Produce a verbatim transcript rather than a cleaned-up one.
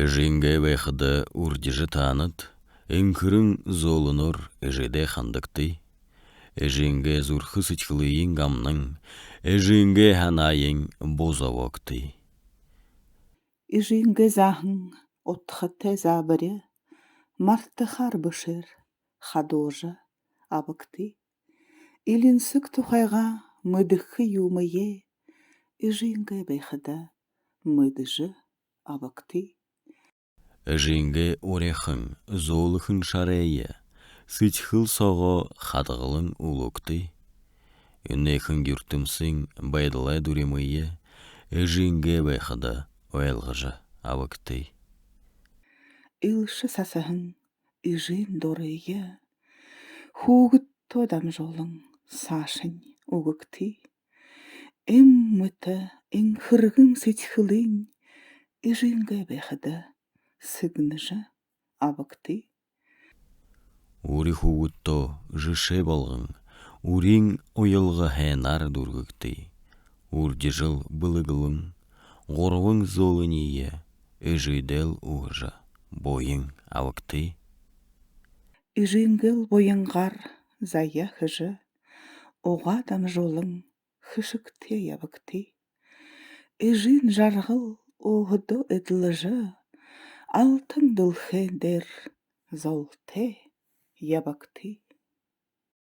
Эжынгээ байхада үрдижэ таанад, энхэрэн зөөлэнөөр эжыдээ хандагты. Эжынгээ зүрхэ сэдьхэлыень гамнан, эжынгээ һанааень буза абагты. Эжынгээ зааһан удхатай заабари мартахаар бэшээр хадуужа абагты. Элинсэг тухайгаа мэдэхэ юумые эжынгээ байхада мэдэжэ абагты. Эжынгээ уряхан, зөөлэхэн шарайе сэдьхэл соогоо хадагалан үлүүгты. Энэхэн юртэмсын байдалай дуримые эжынгээ байхада ойлгожо абагты. Элшэ сасаһан эжын дурые хүүгэдтөө дамжуулан саашань үгэгты. Эм мэтэ энхэргэн сэдьхэлынь эжынгээ байхада сэгнэжэ абагты. Үри хүүгэдтөө жэшээ болгон, үриин уялга һайнаар дүүргэгты. Үрдижэл бэлэглэн, гурбан зөөлэниие эжыдээл үгэжэ буян абагты. Эжынгээл буянгаар заяа хэжэ, угаа дамжуулан хэшэгтэй ябагты. Эжын жаргал өөһэдөө эдлэжэ, алтан дэлхэй дээрэ золтой ябагты.